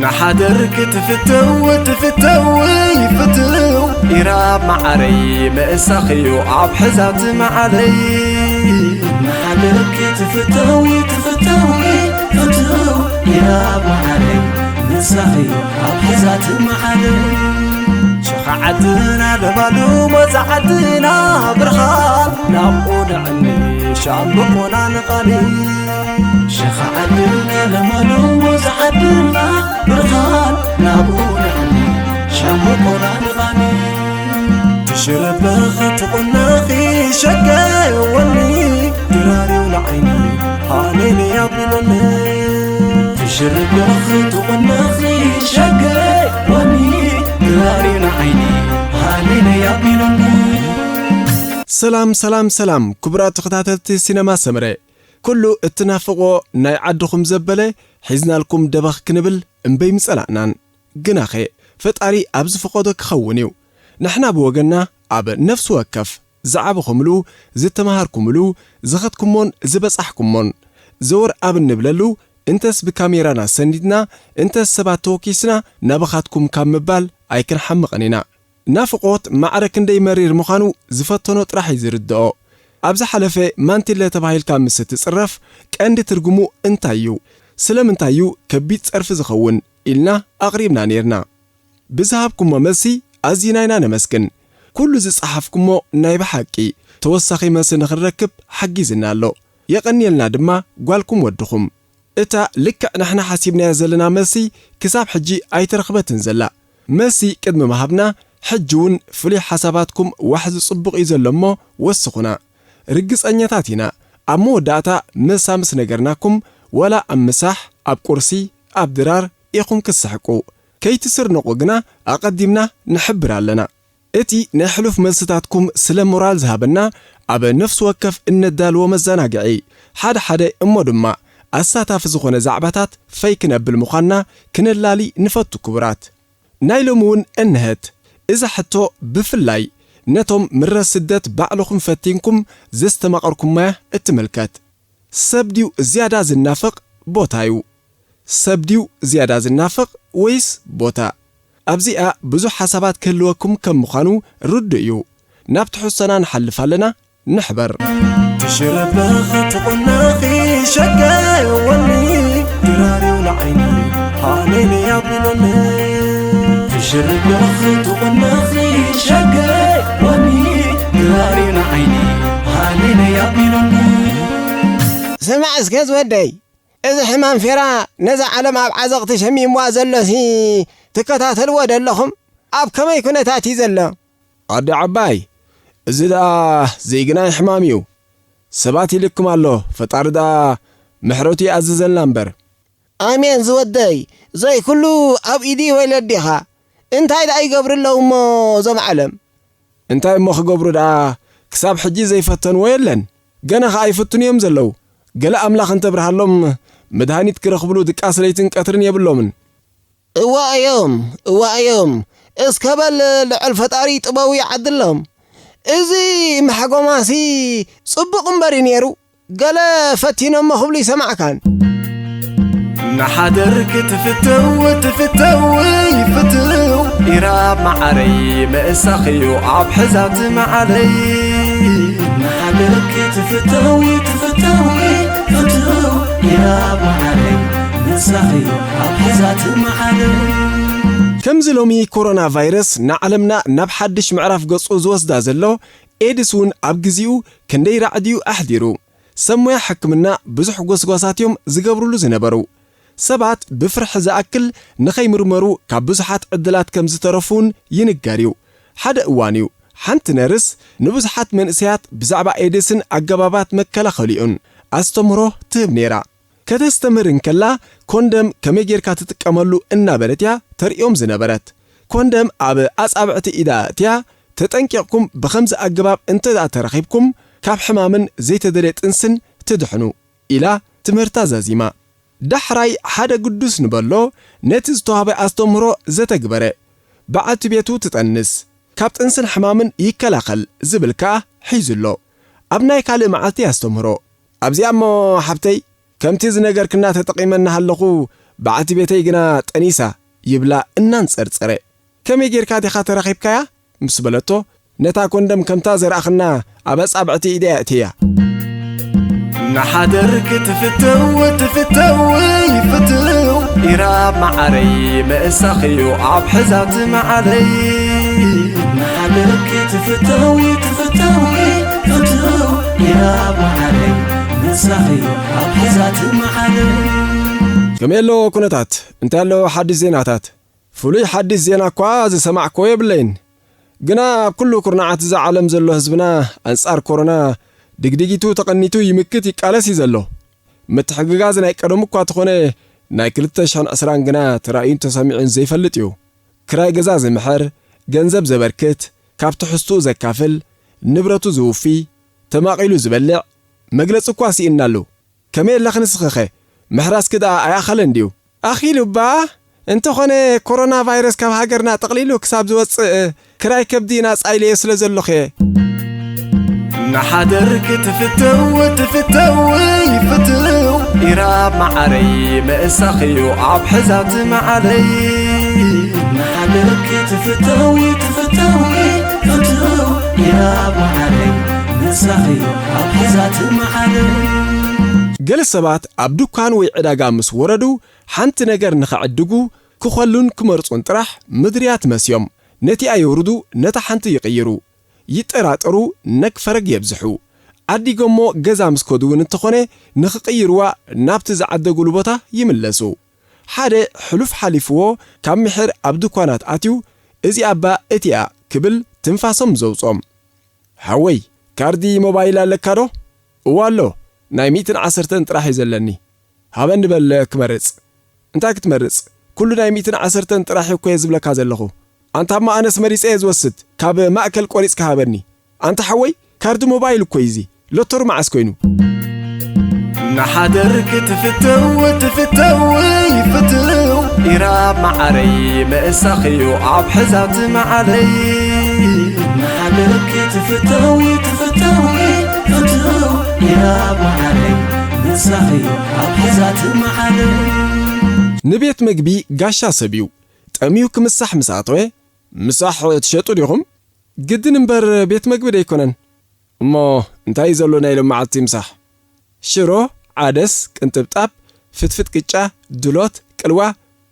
ንሓደር ክትፍተው ትፍተው ይፍትው ኢራብ መዓረይ ምእሳኽዮ ኣብ ሕዛት መዓለይ። ንሓደር ክትፍተው ትፍተው ይፍትው ኢራብ መዓረይ ምእሳኽዮ ኣብ ሕዛት መዓለይ። ሸኻ ዓድና ለማሉ ሞዛ ዓድና ብርሃን ናብኡ ንዕኒ ሻምብቆና ንቓኒ። ሸኻ ዓድና ለማሉ ሞዛ ዓድና ብርሃን ናብኡ ንዕኒ ሻምብቆና ንቓኒ። ትሽረበኽ ትቑነኺ ሸገወኒ ድራሪው ንዓይኒ ሃሌሉያ ቢሉኒ። ትሽርበኽ ትቑነኺ ሸገወኒ ድራሪው ንዓይኒ ሃሌሉያ ቢሉኒ። ሰላም ሰላም ሰላም ክቡራት ተኸታተልቲ ሲነማ ሰመረ፣ ኩሉ እትናፍቆ ናይ ዓድኹም ዘበለ ሒዝናልኩም ደበኽ ክንብል እምበይ ምጸላእናን። ግናኸ ፈጣሪ ኣብ ዝፈቐዶ ክኸውን እዩ። ንሕና ብወገንና ኣብ ነፍሲ ወከፍ ዝዓበኹምሉ፣ ዝተምሃርኩምሉ፣ ዝኸድኩሞን ዝበጻሕኩሞን ዘወር ኣብ እንብለሉ፣ እንተስ ብካሜራና ሰኒድና፣ እንተስ ሰባት ተወኪስና ናባኻትኩም ካብ ምባል ኣይክንሓምቕን ኢና። ናፍቖት ማዕረ ክንደይ መሪር ምዃኑ ዝፈተኖ ጥራሕ እዩ ዝርድኦ። ኣብ ዝሓለፈ ማንቲለ ተባሂልካ ምስ እትጽረፍ ቀንዲ ትርጉሙ እንታይ እዩ? ስለምንታይ እዩ ከቢድ ጸርፊ ዝኸውን? ኢልና ኣቕሪብና ኔርና። ብዝሃብኩሞ መልሲ ኣዚና ኢና ነመስግን። ኩሉ ዝጸሓፍኩሞ ናይ ብሓቂ ተወሳኺ መልሲ ንኽንረክብ ሓጊዝና ኣሎ። የቐንየልና ድማ ጓልኩም ወድኹም። እታ ልክዕ ንሕና ሓሲብናያ ዘለና መልሲ ክሳብ ሕጂ ኣይተረኽበትን ዘላ። መልሲ ቅድሚ ምሃብና፣ ሕጂ እውን ፍሉይ ሓሳባትኩም ዋሕዚ ጽቡቕ እዩ ዘሎ እሞ ወስኹና። ርግጸኛታት ኢና፣ ኣብ መወዳእታ መልሳ ምስ ነገርናኩም፣ ዋላ ኣብ ምሳሕ፣ ኣብ ቁርሲ፣ ኣብ ድራር ኢኹም ክትስሕቁ። ከይትስርንቑ ግና ኣቐዲምና ንሕብር ኣለና። እቲ ናይ ሕሉፍ መልስታትኩም ስለ ሞራል ዝሃበና፣ ኣብ ነፍሲ ወከፍ እነዳልዎ መዘናግዒ፣ ሓደ ሓደ እሞ ድማ ኣሳታፊ ዝኾነ ዛዕባታት ፈይ ክነብል ምዃንና ክነላሊ ንፈቱ ክቡራት። ናይ ሎሚ እውን እንሀት። እዛ ሕቶ ብፍላይ ነቶም ምረት ስደት ባዕልኹም ፈቲንኩም ዘስተማቐርኩማያ እትምልከት። ሰብ ድዩ ዝያዳ ዝናፍቕ ቦታዩ? ሰብ ድዩ ዝያዳ ዝናፍቕ ወይስ ቦታ? ኣብዚኣ ብዙሕ ሓሳባት ክህልወኩም ከም ምዃኑ ርዱእ እዩ። ናብ ትሕዝቶና ንሓልፍ ኣለና፣ ንሕበር። ትሽረበኽ ትቑነኺ ሸገወኒ ድራሪው ንዓይኒ ሃሌሉያ ቢሉኒ። ትሽረበኽ ትቑነኺ ሸገወኒ ድራሪው ንዓይኒ ሃሌሉያ ቢሉኒ። ስማዕ እስከ ዝወደይ፣ እዚ ሕማም ፌራ ነዛ ዓለም ኣብ ዓዘቕቲ ሸሚምዋ ዘሎሲ ትከታተልዎ ዶ ኣለኹም? ኣብ ከመይ ኩነታት እዩ ዘሎ? ኣደ ዓባይ፣ እዚ ደኣ ዘይግናይ ሕማም እዩ። ሰባት ይልክም ኣሎ፣ ፈጣሪ ደኣ ምሕረቱ ይኣዝዘልና እምበር። ኣሜን ዝወደይ፣ ዘይኩሉ ኣብ ኢዲ ወለዲኻ። እንታይ ደኣ ይገብሩ ኣለዉ እሞ እዞም ዓለም? እንታይ እሞ ክገብሩ ደኣ፣ ክሳብ ሕጂ ዘይፈተንዎ የለን። ገና ኸኣ ይፍትኑ እዮም ዘለዉ። ገለ ኣምላኽ እንተብርሃሎም፣ መድሃኒት ክረኽብሉ ድቃስ ለይትን ቀትርን የብሎምን። እዋ እዮም፣ እዋ እዮም። እስከ በል ልዑል ፈጣሪ ጥበቡ ይዓድሎም። እዚ መሕጎማሲ ጽቡቕ እምበር እዩ ነይሩ። ገለ ፈቲኖሞ ክብሉ ይሰማዕካን። ንሓደር ክትፍተው ትፍተው ይፍትው ኢራብ መዓረይ ምእሳኽዩ ኣብ ሕዛት መዓለይ። ንሓደር ክትፍተው ትፍተው ይፍትው ኢራብ መዓረይ ምእሳኽዩ ኣብ ሕዛት መዓለይ። ከምዚ ሎሚ ኮሮና ቫይረስ ንዓለምና ናብ ሓድሽ ምዕራፍ ገጹ ዝወስዳ ዘሎ፣ ኤድስ እውን ኣብ ግዜኡ ክንደይ ራዕዲዩ ኣሕዲሩ። ሰብ ሞያ ሕክምና ብዙሕ ጎስጓሳት እዮም ዝገብሩሉ ዝነበሩ። ሰባት ብፍርሒ ዝኣክል ንኸይምርመሩ ካብ ብዙሓት ዕድላት ከም ዝተረፉ እውን ይንገር እዩ። ሓደ እዋን እዩ፣ ሓንቲ ነርስ ንብዙሓት መንእሰያት ብዛዕባ ኤድስን ኣገባባት መከላኸሊኡን ኣስተምህሮ ትህብ ነይራ። ከተስተምህር እንከላ፣ ኮንደም ከመይ ጌርካ ትጥቀመሉ እናበለት እያ ተርእዮም ዝነበረት። ኮንደም ኣብ ኣጻብዕቲ ኢዳ እትያ፣ ተጠንቂቕኩም ብኸምዚ ኣገባብ እንተ ደኣ ተረኺብኩም፣ ካብ ሕማምን ዘይተደልየ ጥንስን ትድሕኑ፣ ኢላ ትምህርታ ዛዚማ። ዳሕራይ ሓደ ግዱስ ንበሎ ነቲ ዝተዋህበ ኣስተምህሮ ዘተግበረ። በዓልቲ ቤቱ ትጠንስ፣ ካብ ጥንስን ሕማምን ይከላኸል ዝብል ከኣ ሒዙ ኣሎ። ኣብ ናይ ካልእ መዓልቲ ኣስተምህሮ። ኣብዚኣ እሞ ሓብተይ፣ ከምቲ ዝነገርክና ተጠቒመ እናሃለኹ፣ በዓልቲ ቤተይ ግና ጠኒሳ ይብላ እናንጸርጸረ። "ከመይ ጌርካ ዲኻ ተራኺብካያ?" ምስ በለቶ፣ ነታ ኮንደም ከምታ ዘርኣኽና ኣብ ኣጻብዕቲ ኢደያ እትያ። ንሓደር ክትፍተው ትፍተው ይፍትው ኢራብ መዓረይ ምእሳኽዩ ኣብ ሕዛት መዓለይ። ንሓደር ክትፍተው ትፍተው ፍትው ኢራብ መዓረይ ምእሳኽዩ ኣብ ሕዛት መዓለይ። ከመይ ኣሎ ኩነታት? እንታይ ኣሎ ሓድሽ ዜናታት? ፍሉይ ሓድሽ ዜና እኳ ዝሰማዕክዎ የብለይን። ግና ኣብ ኩሉ ኩርናዓት እዛ ዓለም ዘሎ ህዝብና ኣንጻር ኮሮና ድግዲጊቱ ተቐኒቱ ይምክት ይቃለስ እዩ ዘሎ። ምትሕግጋዝ ናይ ቀደሙ እኳ ተኾነ ናይ ክልተ ሽሕን ዕስራን ግና ተራእዩን ተሰሚዑን ዘይፈልጥ እዩ። ክራይ ገዛ ዝምሕር፣ ገንዘብ ዘበርክት፣ ካብ ትሕዝትኡ ዘካፍል፣ ንብረቱ ዝውፊ፣ ተማቒሉ ዝበልዕ፣ መግለጺ እኳ ስኢንናሉ። ከመይ ኣለኺ ንስኺኸ? ምሕራስኪ ደኣ ኣይኣኸለን ድዩ? ኣኺሉ እባ፣ እንተኾነ ኮሮና ቫይረስ ካብ ሃገርና ጠቕሊሉ ክሳብ ዝወጽእ ክራይ ከብዲ ናጻ ኢለዮ ስለ ዘለኹ እየ። ንሓደር ክትፍተው ትፍተው ይፍትው ኢራብ መዓረይ ምእሳኽዩ ኣብ ሕዛት መዓለይ። ንሓደር ክትፍተው ትፍተው ፍትው ኢራብ መዓረይ ምእሳኽዩ ኣብ ሕዛት መዓለይ። ገለ ሰባት ኣብ ድኳን ወይ ዕዳጋ ምስ ወረዱ ሓንቲ ነገር ንኸዕድጉ ክኸሉን ክመርጹን ጥራሕ ምድርያት መስዮም ነቲኣ የውርዱ፣ ነታ ሓንቲ ይቕይሩ። ይጠራጠሩ፣ ነግ ፈረግ የብዝሑ። ዓዲጎሞ ገዛ ምስ ከዱ እውን እንተኾነ ንኽቕይርዋ ናብቲ ዝዓደጉሉ ቦታ ይምለሱ። ሓደ ሕሉፍ ሓሊፍዎ ካብ ምሕር ኣብ ድኳናት ኣትዩ፣ "እዚኣ እባ እቲኣ" ክብል ትንፋሶም ዘውጾም። "ሓወይ፣ ካርዲ ሞባይል ኣለካ ዶ?" "እዋ ኣሎ፣ ናይ ሚእትን ዓሰርተን ጥራሕ እዩ ዘለኒ።" "ሃበኒ በል ክመርጽ።" "እንታይ ክትመርጽ? ኩሉ ናይ ሚእትን ዓሰርተን ጥራሕ እኮ እየ ዝብለካ ዘለኹ። ኣንታ እሞ ኣነስ መሪጸ እየ ዝወስድ፣ ካብ ማእከል ቆሪጽካ ሃበኒ።" "ኣንታ ሓወይ፣ ካርዲ ሞባይል እኮ እዩ እዚ። ሎተሪ መዓስ ኮይኑ?" ንሓደር ክትፍተው ትፍተው ይፍትው ኢራብ መዓረይ ምእሳኽዩ ኣብ ሕዛት መዓለይ። ንሓደር ክትፍተው ትፍተው ፍትው ኢራብ መዓረይ ምእሳኽዩ ኣብ ሕዛት መዓለይ። ንቤት መግቢ ጋሻ ሰብ እዩ። ጠምዩ ክምሳሕ ምስ ኣተወ፣ "ምሳሕ ትሸጡ ዲኹም?" "ግድን እምበር ቤት መግቢ ደይኮነን?" "እሞ እንታይ እዩ ዘሎ ናይ ሎማዓልቲ ምሳሕ?" "ሽሮ፣ ዓደስ፣ ቅንጥብጣብ፣ ፍትፍት ቅጫ፣ ድሎት፣ ቅልዋ።"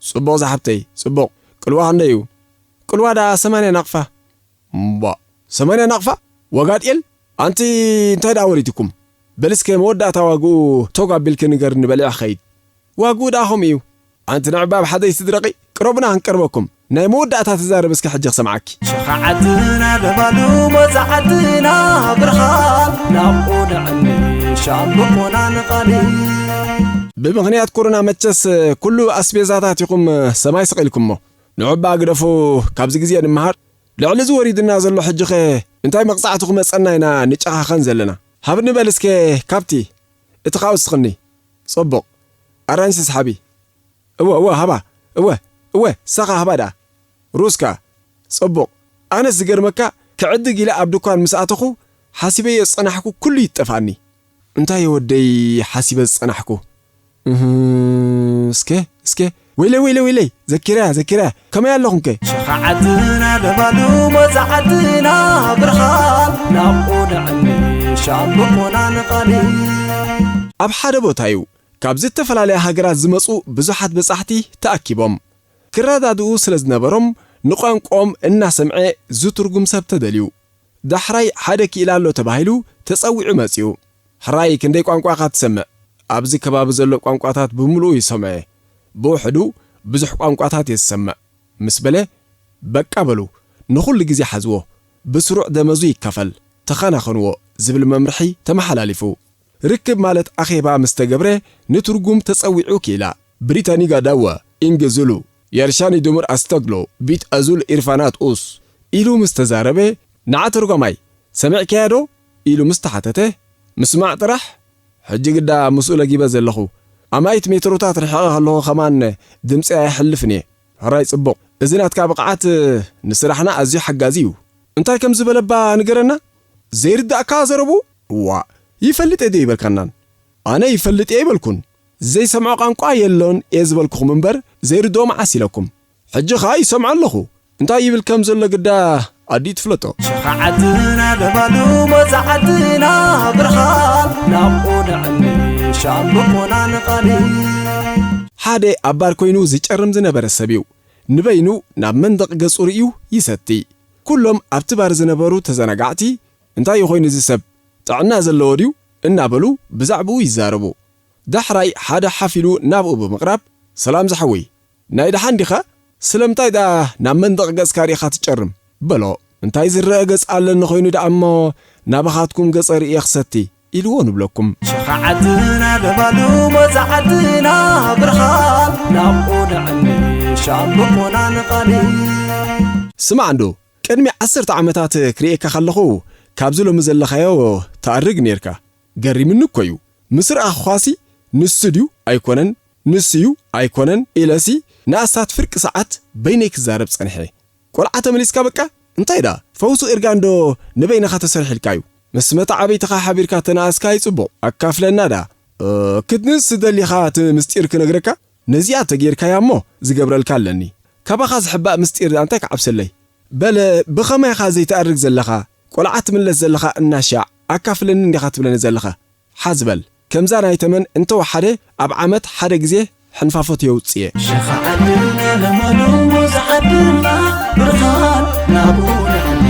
"ጽቡቕ ዝሓብተይ፣ ጽቡቕ። ቅልዋ ክንደይ እዩ?" "ቅልዋ ደኣ ሰማንያ ናቕፋ።" "እምቧ፣ ሰማንያ ናቕፋ? ዋጋ ጤል? ኣንቲ እንታይ ደኣ ወሪድኩም? በል እስከ መወዳእታ ዋግኡ ቶግ ኣቢልኪ ንገርኒ በሊዐ ክኸይድ።" "ዋግኡ ደኣ ከምኡ እዩ። ኣንቲ ንዕባ ኣብ ሓደ ይትድረቒ፣ ቅረቡና ክንቀርበኩም። ናይ መወዳእታ ተዛረብ እስከ ሕጂ ክሰምዓኪ።" ሸኻ ዓድና ለባሉ መዛ ዓድና ብርሃን ናብኡ ንዕኒ ሻምብቆና ንቓሊ። ብምኽንያት ኮሮና መቸስ ኩሉ ኣስቤዛታት ኢኹም ሰማይ ስቒልኩሞ። ንዕባ ግደፉ፣ ካብዚ ግዜ ንምሃር። ልዕሊ እዚ ወሪድና ዘሎ ሕጂኸ እንታይ መቕጻዕቲ ክመጸና ኢና ንጨኻኸን ዘለና? ሃብኒ በል እስከ ካብቲ፣ እቲ ኻብ እስኽኒ። ጽቡቕ። ኣራንሺ ስሓቢ። እወ፣ እወ፣ ሃባ። እወ፣ እወ፣ ሳኻ ሃባ ደኣ። ሩስካ። ጽቡቕ። ኣነስ ዝገርመካ፣ ክዕድግ ኢለ ኣብ ድኳን ምስ ኣተኹ፣ ሓሲበዮ ዝጸናሕኩ ኩሉ ይጠፋኒ። እንታይ ወደይ ሓሲበ ዝጸናሕኩ? እህ፣ እስከ፣ እስከ፣ ወይለይ፣ ወይለይ፣ ወይለይ፣ ዘኪረያ፣ ዘኪረያ፣ ከመይ ኣለኹምከ? ሸኻ ዓድና ለባሉ መዛ ዓድና ብርሃን ናብኡ ንዕኒ ሻምብቆና ንቓሊ። ኣብ ሓደ ቦታ እዩ ካብ ዝተፈላለያ ሃገራት ዝመጹ ብዙሓት በጻሕቲ ተኣኪቦም። ክረዳድኡ ስለ ዝነበሮም ንቋንቋኦም እናሰምዐ ዝትርጉም ሰብ ተደልዩ። ዳሕራይ ሓደ ክኢላ ኣሎ ተባሂሉ ተጸዊዑ መጺኡ። "ሕራይ ክንደይ ቋንቋ ኢኻ ትሰምዕ?" "ኣብዚ ከባቢ ዘሎ ቋንቋታት ብምሉኡ ይሰምዖ። ብውሕዱ ብዙሕ ቋንቋታት እየ ዝሰምዕ" ምስ በለ፣ "በቃ በሉ፣ ንኹሉ ግዜ ሓዝዎ፣ ብስሩዕ ደመዙ ይካፈል፣ ተኸናኸንዎ" ዝብል መምርሒ ተመሓላሊፉ። ርክብ ማለት ኣኼባ ምስ ተገብረ ንትርጉም ተጸዊዑ ክኢላ። ብሪታኒ ጋዳዋ፣ ኢንግዝሉ፣ የርሻኒ ድሙር ኣስተግሎ፣ ቢት ኣዙል ኢርፋናት ኡስ ኢሉ ምስ ተዛረበ፣ "ንዓ ተርጓማይ፣ ሰሚዕካያ ዶ?" ኢሉ ምስ ተሓተተ፣ "ምስማዕ ጥራሕ?" ሕጂ ግዳ ምስኡ ለጊበ ዘለኹ። ኣማኢት ሜትሮታት ርሒቐ ከለኹ ኸማን ድምፂ ኣየሕልፍን እየ። ሕራይ ጽቡቕ። እዚ ናትካ ብቕዓት ንስራሕና ኣዝዩ ሓጋዚ እዩ። እንታይ ከም ዝበለባ ንገረና? ዘይርዳእካ ዘረቡ? እዋ፣ ይፈልጥ እየ ዶ ይበልካናን? ኣነ ይፈልጥ እየ ኣይበልኩን። ዘይሰምዖ ቋንቋ የሎን እየ ዝበልኩኹም እምበር፣ ዘይርድኦ መዓስ ኢለኩም። ሕጂ ኸኣ ይሰምዖ ኣለኹ። እንታይ ይብል ከም ዘሎ ግዳ ኣዲኡ ትፍለጦ። ሸኻ ዓድና ለባሉ ሞዛ ዓድና ብርሃን ናብኡ ንዕኒ ሻምብቆና ንቓሊ። ሓደ ኣብ ባር ኮይኑ ዝጨርም ዝነበረ ሰብ እዩ። ንበይኑ ናብ መንደቕ ገጹ ርእዩ ይሰቲ። ኩሎም ኣብቲ ባር ዝነበሩ ተዘናጋዕቲ፣ "እንታይ እዩ ኮይኑ እዚ ሰብ? ጥዕና ዘለዎ ድዩ?" እናበሉ ብዛዕባኡ ይዛረቡ። ዳሕራይ ሓደ ሓፍ ኢሉ ናብኡ ብምቕራብ፣ "ሰላም ዝሓወይ፣ ናይ ደሓን ዲኻ? ስለምንታይ ደኣ ናብ መንደቕ ገጽካ ርኢኻ ትጨርም?" በሎ። "እንታይ ዝረአ ገጽ ኣለኒ ኮይኑ ደኣ እሞ ናባኻትኩም ገጸ ርእየ ክሰቲ?" ኢልዎ ንብለኩም። ሸኻ ዓድና ለባሉ ሞዛ ዓድና ብርሃን ናብኡ ንዕኒ ሻምብቆና ንቓሊ። ስማዕ እንዶ፣ ቅድሚ ዓሰርተ ዓመታት ክርእየካ ከለኹ ካብዚ ሎሚ ዘለኻዮ ትኣርግ ኔርካ። ገሪምኒ እኮ እዩ። ምስ ረኣኹኻሲ ንሱ ድዩ ኣይኮነን፣ ንሱ እዩ ኣይኮነን ኢለሲ ንኣስታት ፍርቂ ሰዓት በይነይ ክዛረብ ጸኒሐ። ቆልዓ ተመሊስካ በቃ? እንታይ ደኣ? ፈውሱ እርጋን ዶ ንበይንኻ ተሰሪሕልካ እዩ? ምስ መተዓብይትኻ ሓቢርካ ተነኣስካ ይጽቡቕ። ኣካፍለና ደኣ። እ፣ ክትንስ ደሊኻ እቲ ምስጢር ክነግረካ? ነዚኣ ተጌርካያ እሞ ዝገብረልካ ኣለኒ። ካባኻ ዝሕባእ ምስጢር ደኣ እንታይ ክዓብሰለይ? በለ፣ ብኸመይ ኢኻ ዘይትኣርግ ዘለኻ? ቆልዓ ትምለስ ዘለኻ እናሻዕ ኣካፍለኒ እንዲኻ ትብለኒ ዘለኻ? ሓዝ በል። ከምዛ ናይ ተመን እንተወሓደ ኣብ ዓመት ሓደ ግዜ ሕንፋፎት የውጽእ እየ። ሸኻ ዓድና ለማሉ ሞዛ ዓድና ብርሃን ናብኡ ንዕኒ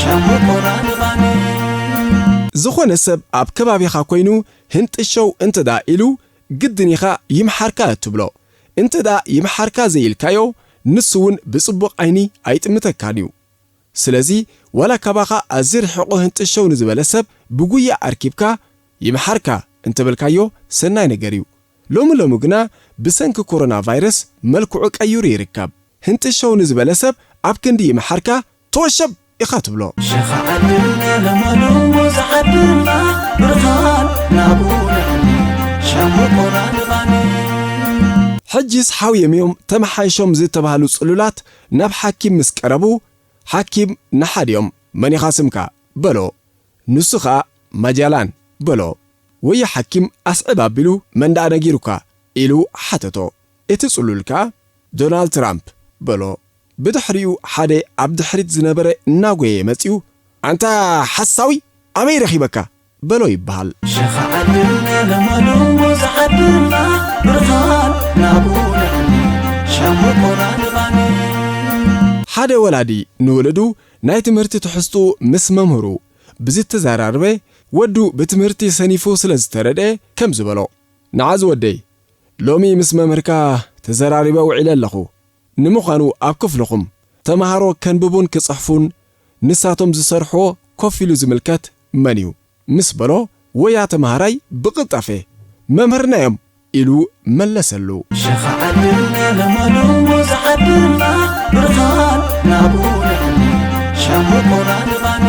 ሻምብቆና ንቓኒ። ዝኾነ ሰብ ኣብ ከባቢኻ ኮይኑ ህንጥሸው እንተ ደኣ ኢሉ ግድን ኢኻ ይምሓርካ እትብሎ። እንተ ደኣ ይምሓርካ ዘይኢልካዮ ንሱ እውን ብጽቡቕ ዓይኒ ኣይጥምተካን እዩ። ስለዚ ዋላ ካባኻ ኣዝዩ ርሒቑ ህንጥሸው ንዝበለ ሰብ ብጉያ ኣርኪብካ ይምሓርካ እንተበልካዮ ሰናይ ነገር እዩ። ሎሚ ሎሚ ግና ብሰንኪ ኮሮና ቫይረስ መልክዑ ቀይሩ ይርከብ። ህንጥሸው ንዝበለ ሰብ ኣብ ክንዲ ይምሓርካ ተወሸብ ኢኻ ትብሎ። ሸኻ ዓድና ለማሉ ሞዛ ዓድና ብርሃን ናብኡ ንዕኒ ሻምብቆና ንቓኒ። ሕጂስ ሓውዮም እዮም ተመሓይሾም ዝተባህሉ ጽሉላት ናብ ሓኪም ምስ ቀረቡ፣ ሓኪም ንሓዲኦም "መን ኢኻ ስምካ?" በሎ። ንሱ ኸኣ "ማጃላን" በሎ። "ወየ ሓኪም ኣስዕብ ኣቢሉ መን ደኣ ነጊሩካ?" ኢሉ ሓተቶ። እቲ ጽሉል ከኣ "ዶናልድ ትራምፕ" በሎ። ብድሕሪኡ ሓደ ኣብ ድሕሪት ዝነበረ እናጎየ መጺኡ "ኣንታ ሓሳዊ ኣበይ ረኺበካ?" በሎ ይበሃል። ሸኻ ዓድና ለማሉ ሞዛ ዓድና ብርሃን ናብኡ ንዕኒ ሻምብቆና ንቓኒ። ሓደ ወላዲ ንውሉዱ ናይ ትምህርቲ ትሕዝትኡ ምስ መምህሩ ብዝተዘራረበ፣ ወዱ ብትምህርቲ ሰኒፉ ስለ ዝተረድኤ ከምዚ በሎ፣ "ንዓ ዝወደይ፣ ሎሚ ምስ መምህርካ ተዘራሪበ ውዒለ ኣለኹ። ንምዃኑ ኣብ ክፍልኹም ተመሃሮ ከንብቡን ክጽሕፉን ንሳቶም ዝሰርሕዎ ኮፍ ኢሉ ዝምልከት መን እዩ?" ምስ በሎ፣ ወያ ተመሃራይ ብቕልጣፈ "መምህርና እዮም" ኢሉ መለሰሉ። ሸኻ ዓድና ለማሉ ሞዛ ዓድና ብርሃን ናብኡ ንዕኒ ሻምብቆና ንቓኒ።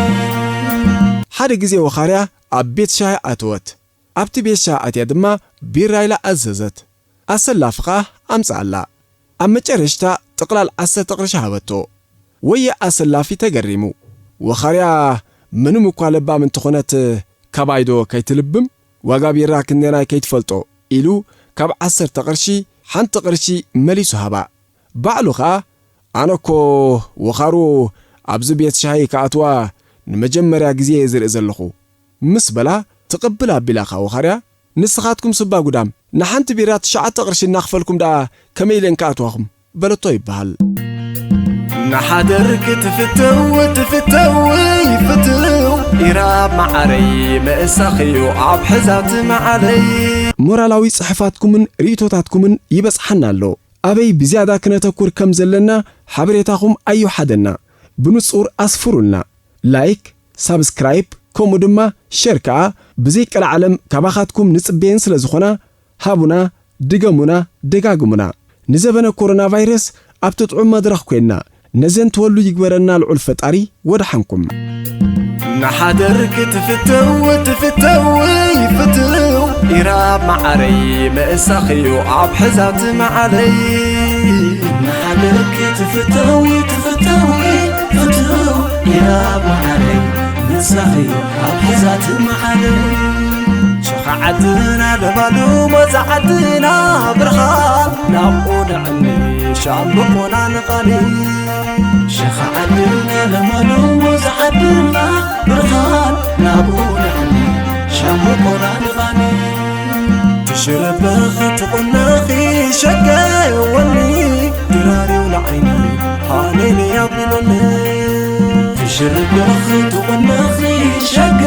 ሓደ ግዜ ወኻርያ ኣብ ቤት ሻሂ ኣተወት። ኣብቲ ቤት ሻሂ ኣትያ ድማ ቢራ ኢላ ኣዘዘት። ኣሰላፊ ኸኣ ኣምጽኣላ። ኣብ መጨረሽታ ጥቕላል ዓሰርተ ቅርሺ ሃበቶ። ወየ ኣሰላፊ ተገሪሙ። ወኻርያ ምንም እኳ ለባም እንተኾነት፣ "ካባይዶ ከይትልብም ዋጋ ቢራ ክንደናይ ከይትፈልጦ?" ኢሉ ካብ ዓሰርተ ቅርሺ ሓንቲ ቅርሺ መሊሱ ሃባ። ባዕሉ ኸኣ፣ "ኣነ እኮ ወኻሩ ኣብዚ ቤት ሻሂ ክኣትዋ ንመጀመርያ ግዜ እየ ዝርኢ ዘለኹ" ምስ በላ፣ ትቕብል ኣቢላ ኸኣ ወኻርያ፣ "ንስኻትኩም ስባ ጉዳም፣ ንሓንቲ ቢራ ትሽዓተ ቅርሺ እናኽፈልኩም ደኣ ከመይ ኢለን ክኣትዋኹም?" በለቶ ይበሃል። ንሓደር ክትፍተው ትፍተው ይፍትው ኢራ መዓረይ ምእሳኽዩ ኣብ ሕዛት መዓለይ። ሞራላዊ ጽሑፋትኩምን ርእይቶታትኩምን ይበጽሓና ኣሎ። ኣበይ ብዝያዳ ክነተኩር ከም ዘለና ሓበሬታኹም ኣይውሓደና። ብንጹር ኣስፍሩልና። ላይክ፣ ሳብስክራይብ፣ ከምኡ ድማ ሸር ከኣ ብዘይቀልዓለም ካባኻትኩም ንጽበየን ስለ ዝኾና፣ ሃቡና፣ ድገሙና፣ ደጋግሙና። ንዘበነ ኮሮና ቫይረስ ኣብቲ ጥዑም መድረኽ ኮይንና ነዘንትወሉ ይግበረና ልዑል ፈጣሪ። ወደሓንኩም። ንሓደር ክትፍተው ትፍተው ይፍትው ኢራ መዓረይ ምእሳኽዩ ኣብ ሕዛት መዓለይ። ንሓደር ክትፍተው ትፍተው ይፍትው ኢራ መዓረይ ምእሳኽዩ ኣብ ሕዛት መዓለይ። ሸኻ ዓድና ለማሉ መዛ ዓድና ብርሃን ናብኡ ንዕኒ ሻምብቆና ንቓኒ። ሸኻ ዓድና ለማሉ መዛ ዓድና ብርሃን ናብኡ ንዕኒ ሻምብቆና ንቓኒ። ትሽረበኺ ትቑነኺ ሸገ ወኒ ድራሪው ንዓይኒ ሃሌሉያ ቢለኒ። ትሽርበኺ ትቑነኺ ሸገ